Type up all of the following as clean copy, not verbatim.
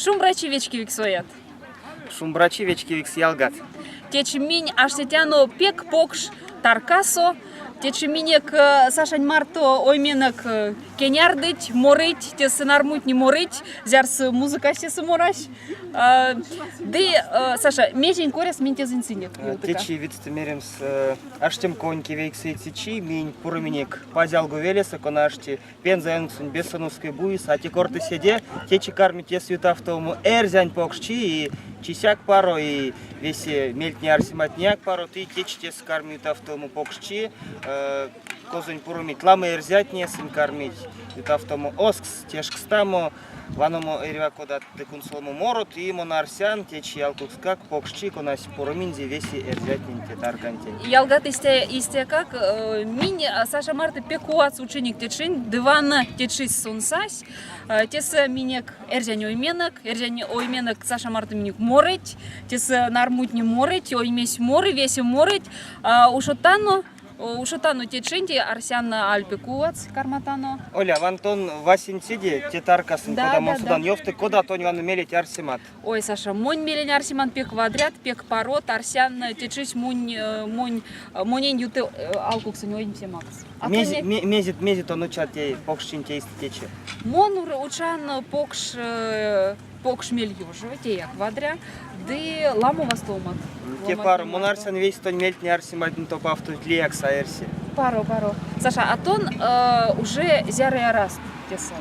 Шумбрачи, вечкевикс оят! Шумбрачи, вечкевикс ялгат! Течи минь аштетяно пек покш таркасо. Течи минек Сашань марто ойменек кенярдыть, морыть, тесэ нармунтне морыть, зярс музыкась тесэ морась. Ды, Саша, мезень коряс минь тезэнь сынек? Течи видьстэ меремс, аштемконь кевейксэце чи минь пуроминек Пазялго велесэ, кона ашти Пенза ёнксонь Бессоновской буесь, а те корты седе, течи карми тесэ ютавтовомо эрзянь покш чи, и чисяк паро, и весе мельтне-арсематнеяк парот, и течи тесэ карми ютавтовомо покш чи, козонь пуромить ламо эрзятне, сынь кармить ютавтомо озкс, тешкстамо, ваномо эрьва кодат ды кунсоломо морот, и мон арсян, течи алкукскак покш чи, конась пуроминзе весе эрзятнень те таркантень. Ялгат истя, истякак, минь Саша марто пек куватьс ученик течинь, диван течись сон сась. Тесэ минек эрзянь ойменек, эрзянь ойменек Саша марто минек морыть, тесэ нармунтне морыть, оймесь моры, весе морыть. Ушодтано Ушотано течинь арсян аль пек куватьс карматано. Оля, ван тон васенцеде те таркасонть, Да, кода да, мон да. содан, ёвты, кода тонь ваны мелеть арсемат? Ой, Саша, монь мелень арсеман пек вадрят, пек парот, арсян течись монь, монь, монень юты алкуксонь оймсемакс. А Мезе, тонь мезе, мезе тон учат те покшчинь эйстэ течи? Мон учан покш, покш мель ёжо, теяк вадря, ды ламо вастовомат. Те паро. Мон арсян весь тонь мельтне арсематне топавтовить лиякс а эрси. Паро, паро. Саша, а тон э, уже зярыя раз тесэ.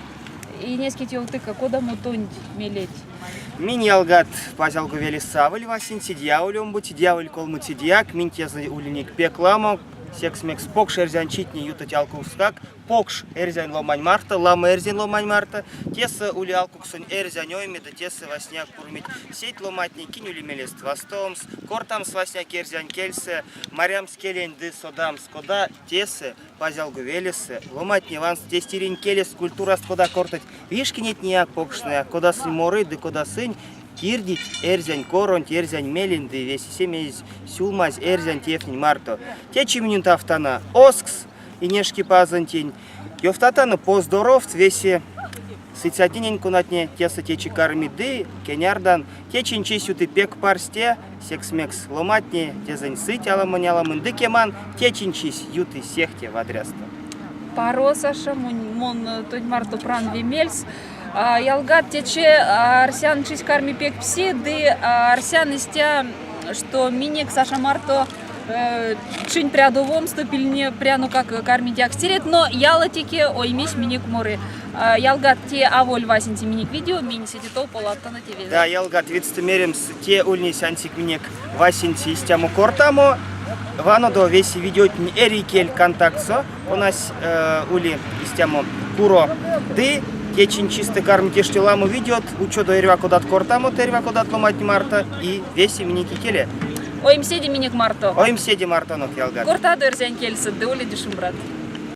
Инескеть ёвтыка, кодамо тонть мелеть? Минь ялгат Пазялго велесэ аволь васенце, дьяволь омбоце, дьяволь колмоце дьяк, минь тесэ улинек пек ламо, секс мекс покш эрзянь читне ютыть алкукскак, Покш эрзянь ломань марто, ламо эрзянь ломань марто. Тесэ ули алкуксонь эрзянь ойме ды тесэ васняяк пурныть сеть ломантне, кинь ули мелест вастомс, кортамс васняяк эрзянь кельсэ, марямс келень ды содамс, кода тесэ, Пазялго велесэ, ломантне ванстыть эсь тиринь келест, культураст, кода кортыть вишкинетнеяк, покштнеяк, кода сынь морыть ды кода сынь кирдить эрзянь коронть, эрзянь мелень ды весе се, мезесь сюлмазь эрзянь тевтнень марто. Течи минь ютавтано озкс! Инешкипазонтень. Ёвтатано поздоровт весе сыцятненень, конатне тесэ течи кармить ды кенярдан, течинь чись юты пек парсте, секс мекс ломантне тезэнь сыть аламонь-аламонь ды кеман, течинь чись юты сехте вадрясто. Паро, Саша, мон тонь марто пран ве мельс. Ялгат, течи арсян чись карми пек пси, ды арсян истя, что минек Саша марто чинь прядовомсто пильне пряно как кармить якстереть, но ялатеке оймесь минек моры. Ялгат, те аволь васенце минек видео, минь седе тов поладтано тевенек. Да, ялгат, видьстэ меремс, те ульнесь ансяк минек васенце истямо кортамо. Ванодо весе видеотне эрий кель контактсо, конась ули истямо куро. Ды течинь чистэ кармить эштё ламо видеот, учодо эрьва кодат кортамот, эрьва кодат ломанть марто и весе минек икеле. Оймседе минек марто. Оймседе мартонок, ялгат. Кортадо эрзянь кельсэ ды уледе шумбрат.